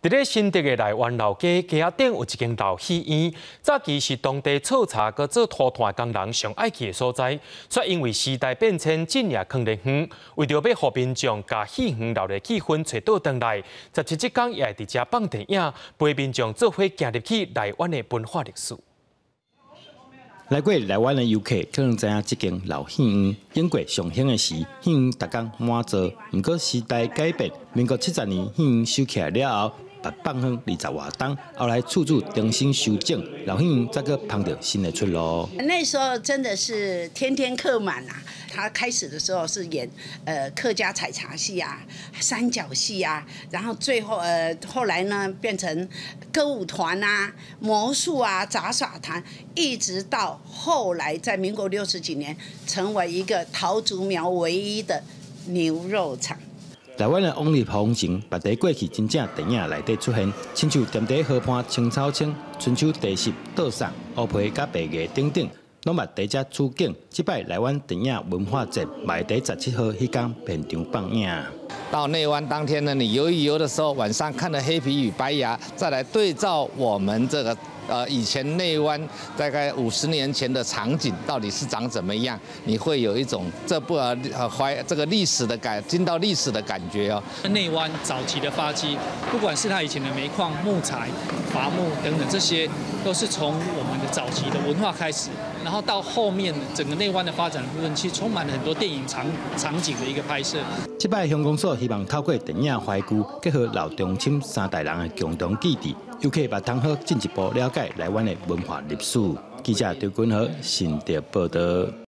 佇咧新竹的內灣老街街仔頂有一間老戲院，早期是當地做柴佮做塗炭工人上愛去的所在，卻因為時代變遷，進入囥咧遠。為著欲予民眾共戲園內的氣氛揣倒轉來，17這工也會佇遮放電影，陪民眾做伙行入去內灣的文化歷史。來過內灣的遊客可能知影這間老戲院，英國上興的時，戲院逐工滿座。毋過時代改變，民國70年戲院收起來了後，捌放風20外冬，後來厝主重新修整，老戲院才閣芳著新的出路。那時候真的是天天客滿啊！他開始的時候是演客家採茶戲啊、三腳戲啊，然後最後後來呢變成歌舞團啊、魔術啊、雜耍團，一直到後來在民國60幾年成為一個桃竹苗唯一的牛肉場。內灣的往日風情，捌佇過去真正電影內底出現，親像踮佇河畔青草涌、春秋茶室、倒送、烏皮佮白牙等等，攏捌佇遮取景。這擺內灣電影文化節，嘛會佇17號彼工現場放映。到內灣當天呢，你遊一遊的時候，晚上看了黑皮與白牙，再來對照我們這個以前內灣大概50年前的場景到底是長怎麼樣，你會有一種這部懷這個歷史的感，進到歷史的感覺哦。內灣早期的發跡，不管是它以前的煤礦、木材、伐木等等，這些都是從我們的早期的文化開始，然後到後面整個內灣的發展的部分，其實充滿了很多電影場景的一個拍攝。這擺鄉公所希望透過電影懷舊，結合老中青三代人的共同記憶，遊客嘛通好進一步了解內灣的文化歷史。記者張君和新竹報導。